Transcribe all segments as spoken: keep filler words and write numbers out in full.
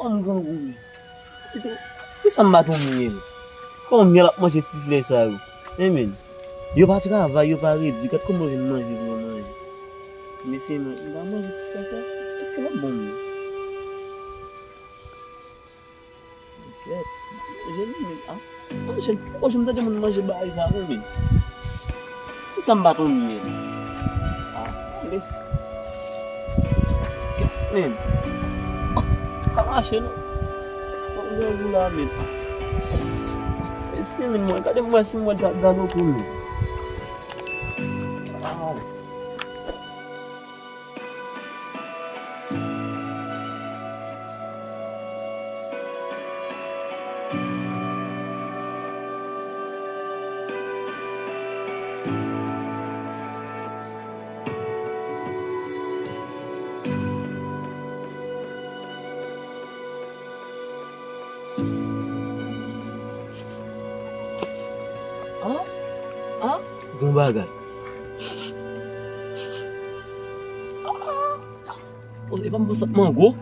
Oh, m grangou wi. Poukisa m pa tonbe menm? Konbyen l ap manje ti flè sa yo? Men, men. Yo pa travay, yo pa redi. Gad kòman yo vin manje pou yo manje. Mesye, men, m pa manje ti flè sa. Èske, èske l ap bon menm? Kèt, manje li menm. Ah, manje l. Poko janm tande moun manje bagay sa non, men. Poukisa m pa tonbe menm? Ah, tande. Kèt, men. Pa mache non. Mwen grangou la, men. Mesye, men, mwen gade mwen si mwen gade okou menm. Ah. Ah, ah, gon bagay. Ah, oh, e pa m pou sot mango.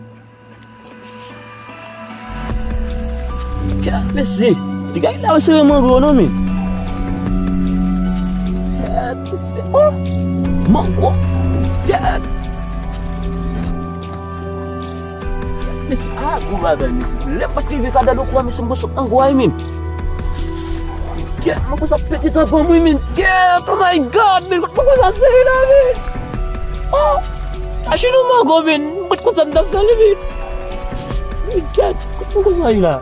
Kèt mesye, piga la yo sere mango non men. Kèt mesye, oh, mango. Kèt. Mesye, ah, gwo bagay, mesye. Lè m pase rive Kadaloko a, mesye, m pran sot ango a, men. Kèt, mwen konsa pete tanpon mwen, men. Kèt, oh my God, men, mwen konsa sere la, men. Oh, achte nou mango, men. Mwen konsa m t ap fè li, men. Men, kèt, mwen konsa ye la.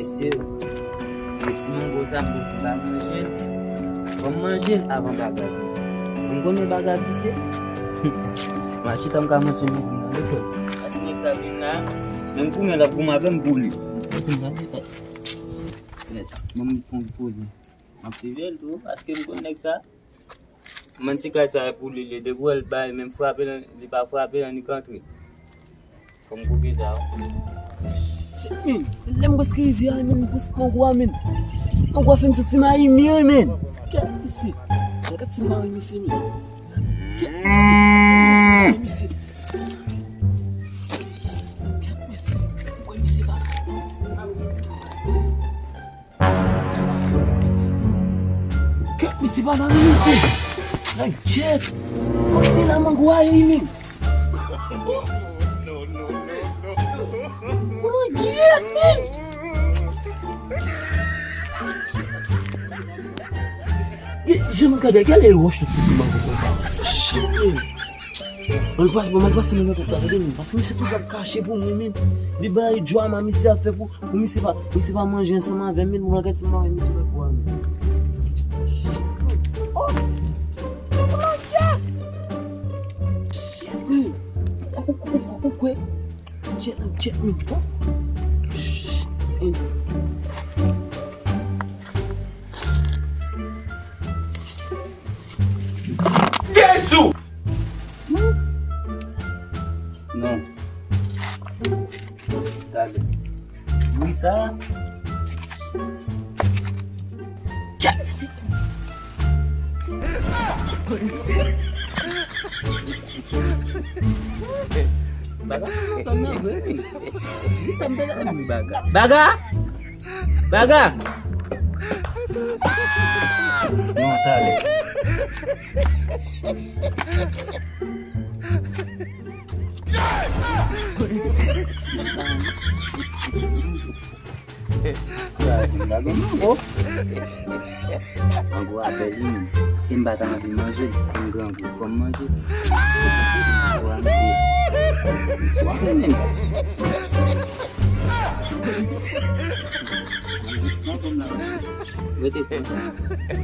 Mesye, ti mango sa m pou m pa manje l. Fò m manje l avan bagay. M konnen bagay visye. M a chita m ka manje l nan lekòl. Paske nèg sa vin la, menm goumen l ap goumen avè m pou li. Ban m pran poze. M ap siveye l tou, paske m konn nèg sa. Mwen ti kay sa e pou li, li depi w wè l bay, menm frape nan, li pa frape nan, li k antre. Fò m koupe sa, wi. Shit, men. Lè m prèske rive a, men, m prèske pran gwa, men. Pran gwa fè m santi m a imi, wi, men. Kèt mesye. Gad ti mari mesye, men. Kèt mesye. Kèt mesye, mari mesye. Kèt mesye. Mari mesye pa. Kèt, misye pa la menm, misye. Ay, kèt. Fòk se la mango a ye, men. Oh, kèt, men. Jan m gade, gade wòch tout ti mango konsa. Shit, men. Mwen pase, mwen pase nan tout la, tande, men. Paske misye toujou ap kache pou mwen, men. Li bay drama misye ap fè pou, pou misye pa, misye pa manje ansanm avè m, men. Mwen gade si mwen wè misye lòt bò a, men. Oh! Shit, men. Ou, ou, ou, ou kwè? Shit, men. Oh! Shit, men. Jezi! Non. Talè. Wi, sa. Jezi! Baga, sa nan vre. Wi, sa m te la, wi, baga. Baga! Baga! Non, talè. Kouraj, m pa gen mango. Mango a bèl, wi, men. E m pa ta anvi manje l. M grangou, fò m manje l. Kouraj, misye. M swaf, men. Rete konsa. Ay,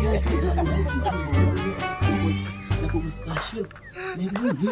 ay, ay, ay, ay. Nan pwomès kache. Men wi, wi.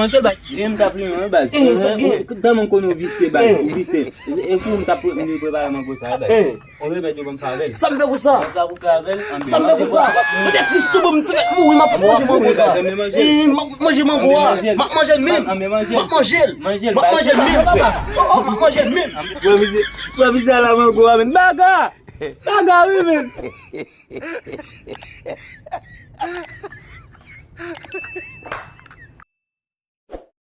manje l, baz. Gen m t ap li, wi, baz. Eh, sa gen. Tèlman m konnen w visye, baz, ou visye. E pou m t ap pre-, m prepare mango sa, baz. On remèd yo ban m fè avè l. Sa m fè pou sa? Sa pou fè avè l? Sa m fè pou sa? Tande Kristo, bon, m t ap mouri, m ap manje mango sa. M ap manje mango a. M ap manje l menm. M ap manje l. M ap manje l menm. Oh, oh, m ap manje l menm. Pwofesè, pwofesè la mango a, men. Baga! Baga, wi, men.